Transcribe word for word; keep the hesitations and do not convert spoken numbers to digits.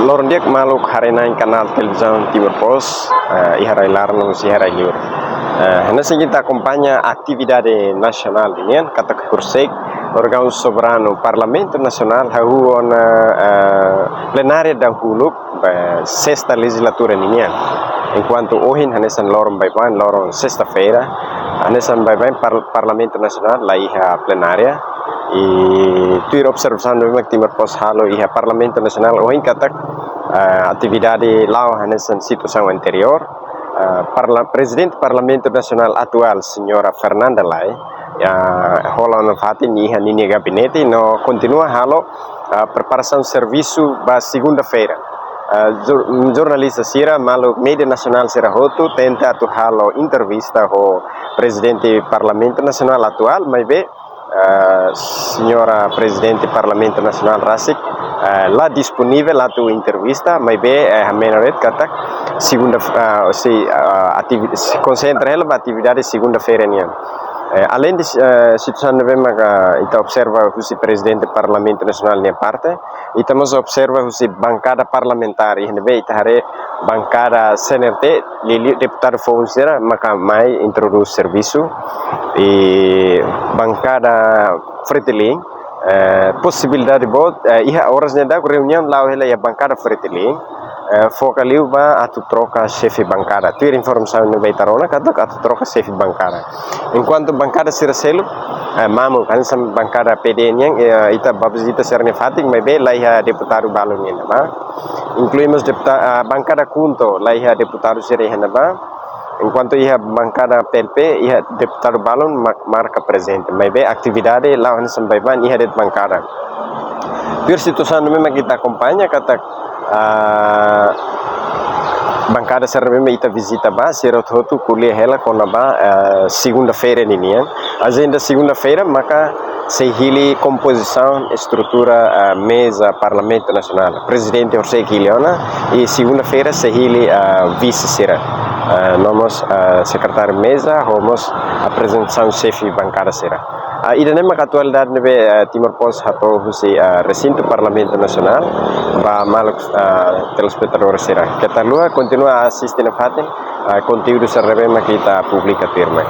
Loron di'ak maluk haree-na'in kanál televizaun Timor Post, eh, iha rai-laran no mós iha rai-liur. Eh, hanesan ita akompaña atividade nasionál nian, katak horisehik órgaun soberanu Parlamentu Nasionál hahú ona, eh, plenária dahuluk ba sesta lejizlatura ninian. Enkuantu ohin hanesan loron baibain, loron sesta-feira, hanesan baibain par-, Parlamentu Nasionál la iha plenária. I tuir observasaun ne'ebé mak Timor Post halo iha Parlamentu Nasionál ohin katak, eh, atividade la'o hanesan situasaun anteriór. Eh, parla-, Prezidente Parlamentu Nasionál atuál, Señora Fernanda Lay, eh, hola ona fatin iha ninia gabinete no kontinua halo, eh, preparasaun servisu ba segunda-feira. Eh, jor-, jornalista sira, maluk média nasionál sira hotu tenta atu halo entrevista ho Prezidente Parlamentu Nasionál atuál, maibé, eh, Señora Prezidente Parlamentu Nasionál rasik, eh, la disponivel atu entrevista, maibé, eh, hameno de'it katak segunda, eh, sei, eh, ativi-, sei konsentra hela ba atividade segunda-feira nian. Eh, aleinde, eh, situasaun ne'ebé maka ita observa husi Prezidente Parlamentu Nasionál nia parte, ita mós observa husi bankada parlamentár, iha ne'ebé ita haree bankada C N R T, liuliu deputadu foun sira maka mai introdús servisu, i bankada Fretilin, eh, posibilidade boot, eh, iha oras ne'e daudaun reuniaun la'o hela iha bankada Fretilin, eh, foka liu ba atu troka xefe bankada. Tuir informasaun ne'ebé ita rona katak atu troka xefe bankada. Enkuantu bankada sira seluk, eh, mamuk, hanesan bankada P D nian, eh, ita ba vizita sira-nia fatin, maibé la iha deputadu balun iha ne'ebá. Inklui mós deputa-, ah, bankada KHUNTO, la iha deputadu sira iha ne'ebá. Enkuantu iha bankada P L P, iha deputadu balun ma-, marka prezente. Maibé atividade la'o hanesan baibain iha de'it bankada. Tuir situasaun ne'ebé mak ita akompaña katak, ah, bankada sira ne'ebé mak ita vizita ba, sira hotu-hotu ko'alia hela kona-ba, ah, segunda-feira ninian. Ajenda segunda-feira maka sei hili kompozisaun estrutura, ah, meza Parlamentu Nasionál. Prezidente horisehik hili ona, i segunda-feira sei hili, ah, vise sira. Ah, no mós, ah, sekretáriu meza, ho mós aprezentasaun xefe bankada sira. Ah, ida-ne'e maka atualidade ne'ebé, ah, Timor Post hato'o husi, ah, resintu Parlamentu Nasionál, ba maluk, ah, telespetadór sira. Keta haluha kontinua asiste nafatin, ah, konteúdu sira ne'ebé mak ita publika tuirmai.